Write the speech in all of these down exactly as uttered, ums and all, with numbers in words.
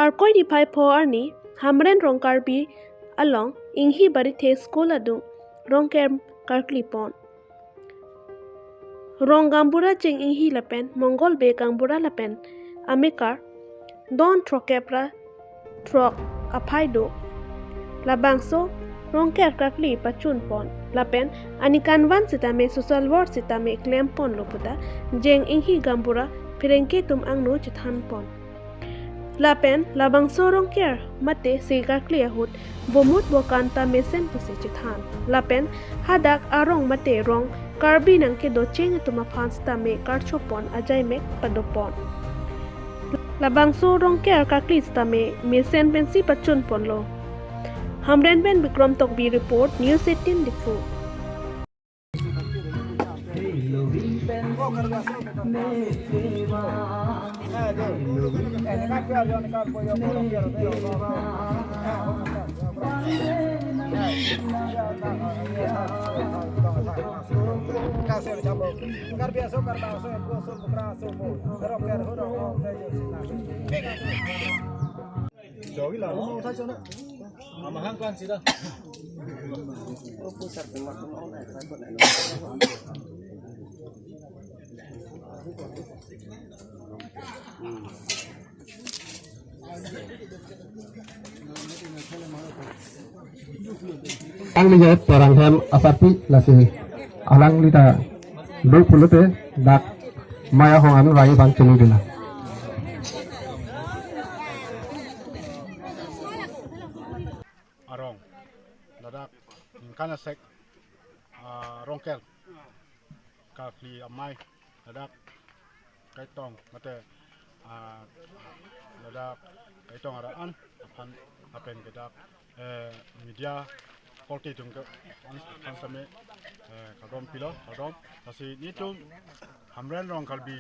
Arkoi niphai pho arni Hamren Rongkarbi along Inghi Barithe School adung Rongker karkli pon. Rong gaonbura Cheng Inghi lapen Mongol Bey gaonbura lapen amekar don throkkep ra throk aphai do. Labangso Rongker karkli pachun pon lapen aningkanvan sitame social work sitame klem ponlo puta Cheng Inghi gaonbura pherangke atum angno chethan pon. Lapen labangso Rongker mate se karkli ahut bomut bokan ta mesen pusi chethan. Lapen hadak arong mate rong Karbi nangkedo cheng atum aphan sitame karcho pon ajaimek pado pon. Labangso Rongker karkli sitame mesen pensi pachun ponlo. Hamren pen Bikram Tokbi report, News eighteen Diphu. Alangli je terang hem asarpi lasi alangli ta do pulote dak maya hong anu rai bang chulu dila. Arong, ladak ningkan asek, ah, Rongker karkli amei ladak kaitong mate, ah, ladak kaitong ara-an aphan lapen ke dak, eh, media korte atum ke an, an same, eh, kardom pilo, kardom. Lasi netum Hamren Rongkarbi,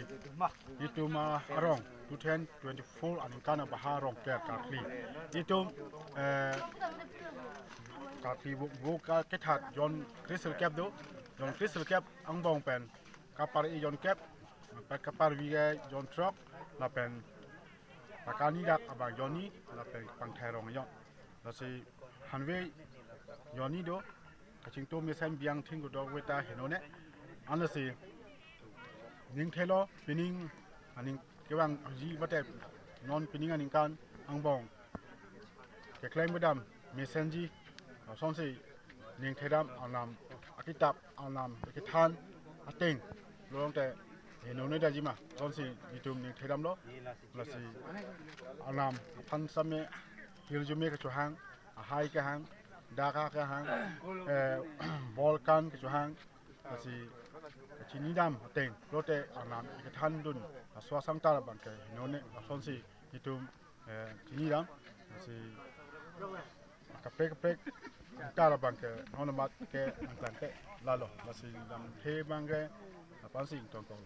netum, ah, arong two thousand twenty-four aningkan abaha Rongker karkli. Netum, eh, karkli vo, vo ka kethat jon kre sirkep do, jon kre sirkep angbong pen kapar-i jon kep, pen kaparvi ke jon throk, lapen pakani dak abang jon ni, lapen pangthai rong jon. Lasi hanve jon ni do, kachingtum mesen biang thing kudok veta henone. Anlasi ning thelo pining aning kevangji mate non pining aningkan angbong keklem kedam mesenji, lasonsi ning thedam, Arnam akitap, Arnam akethan ateng lo tangte henone daji ma, lasonsi netum ning thedamlo. Lasi Arnam aphan same hirjume kechohang, ahai kehang, dak kehang, eh, bol kan kechohang, lasi kachinidam ateng lote Arnam kethandun aswa sangtar abang ke henone, lasonsi netum, eh, chinidam, lasi kaprek kaprek sangtar abang ke non amat ke nangklangte lalo, lasi damthe abang ke aphansi ingtong kong.